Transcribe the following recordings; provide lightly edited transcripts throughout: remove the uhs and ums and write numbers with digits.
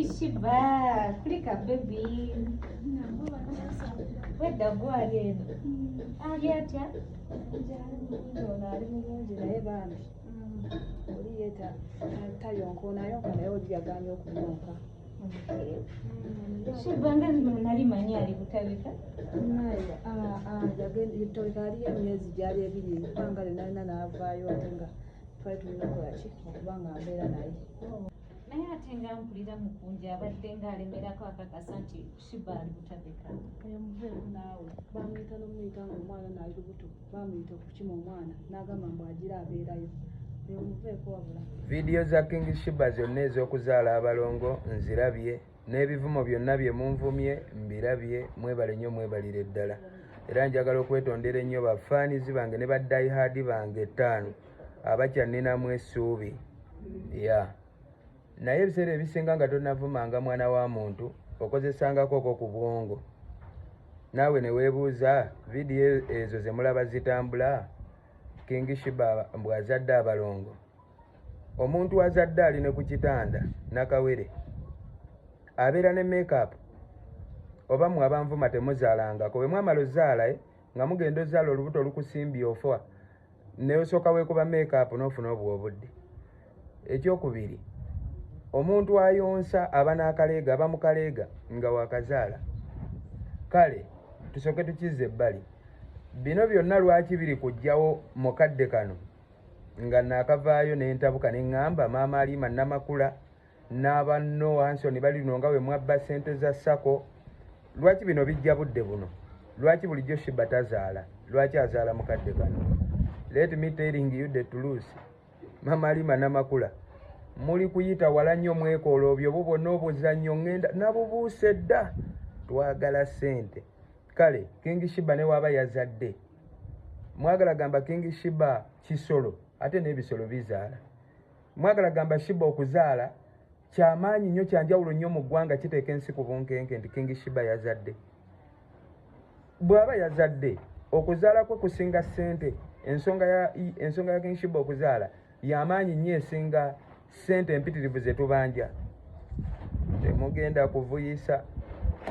King Sheebah, kulika baby. Wedda gwali eno. Ali atya? Ono ali mulungi naye bambi oli ye tayonka, ono ayonka naye oli yagaanye okuyonka. Sheebah nga nali manyi ali Butabika. Naye toleka aliyo emyezi gyali 2, ebbanga lyonna lyonna n'avaayo, ate nga twali tulina okukola ki okuba nga mbeera naye. Naye ate nga mpulira mukunja abadde ng'alemerako akakasa nti Sheebah ali Butabika. Oyo muveeko naawe, bamuyita n'omuyita ng'omwana naali lubuto, bamuyita okukima omwana n'agamba mbu agira abeerayo. Oyo muveeko wabula. Vidiyo za King Sheebah zonna ez'okuzaala abalongo nzirabye, n'ebivumo byonna bye munvumye mbirabye. Mwebale nnyo, mwebalire ddala. Era njagala okwetondera ennyo ba fans bange ne ba diehard bange ettaano abakyanninamu essuubi ya. Naye ebiseera ebisinga nga tonnavumanga mwana wa muntu, okozesangako okwo ku bwongo naawe ne weebuuza vidiyo ezo ze mulaba zitambula, King Sheebah mbw'azadde abalongo. Omuntu azadde ali ne ku kitanda nakawere abeera ne makeup. Oba mmwe abanvuma temuzaalangako? Bwe mwamala ozaala, nga mugenda ozaala, olubuto olukusimbye, ofa neosooka weekuba makeup n'ofuna obwo obudde. Ekyokubiri, omuntu ayonsa aba n'akaleega, aba mukaleega nga wakazaala. Kale tusooke tukizza ebbali bino byonna. Lwaki biri kujjawo mu kadde kano nga naakavaayo n'entabuka ne ŋŋamba Maama Alima Namakula n'abanno Hansoni bali luno nga bwe mwabba ssente za SACCO? Lwaki bino bijja budde buno? Lwaki bulijjo Sheebah tazaala? Lwaki azaala mukadde kano? Let me telling you the truth, Mama Alima Namakula, muli kuyita wala nnyo, mwekoloobyo obwo bwonna obuzannyo ŋŋenda nabubuuse dda. Twagala ssente. Kale King Sheebah ne waaba yazadde, mwagala gamba King Sheebah kisolo, ate n'ebisolo bizaala. Mwagala gamba Sheebah okuzaala kyamaanyi nnyo, kyanjawulo nnyo mu ggwanga, kiteeka ensi ku bunkenke nti King Sheebah yazadde. Bw'aba yazadde, okuzaala kwe kusinga ssente. Ensonga ya King Sheebah okuzaala yamaanyi nnyo, esinga ssente empitirivu ze tubanja. Temugenda kuvuyisa,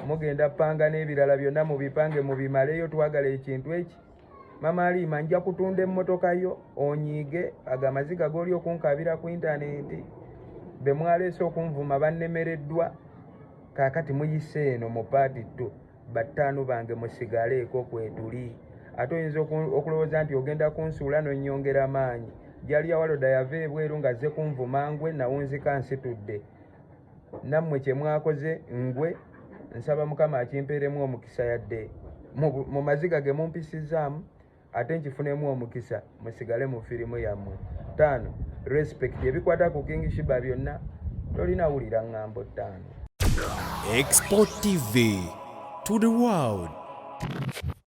mugenda panga n'ebirala byonna mubipange mubimaleyo. Twagala ekintu eki. Mama Alima, nja kutunda emmotoka yo onyiige ago amaziga g'oli okunkaabira ku intaneti. Be mwaleese okunvuma bannemereddwa. Kaakati muyise eno mu part 2. Battaano bange musigaleeko kwetuli. Ate oyinza okulowooza nti ogenda kunsuula n'onnyongera maanyi. Jali awaloda yava ebweru ng'azze kunvuma ngwe nawunzika nsitudde. Nammwe kye mwakoze ngwe nsaba Mukama akimpeeremu omukisa, yadde mu maziga ge mumpisizaamu ate nkifunemu omukisa. Musigale mu firimu yammwe. Ttaano respect. Ebikwata ku King Sheebah byonna tolina wulira ŋŋambo ttaano. Export TV to the world.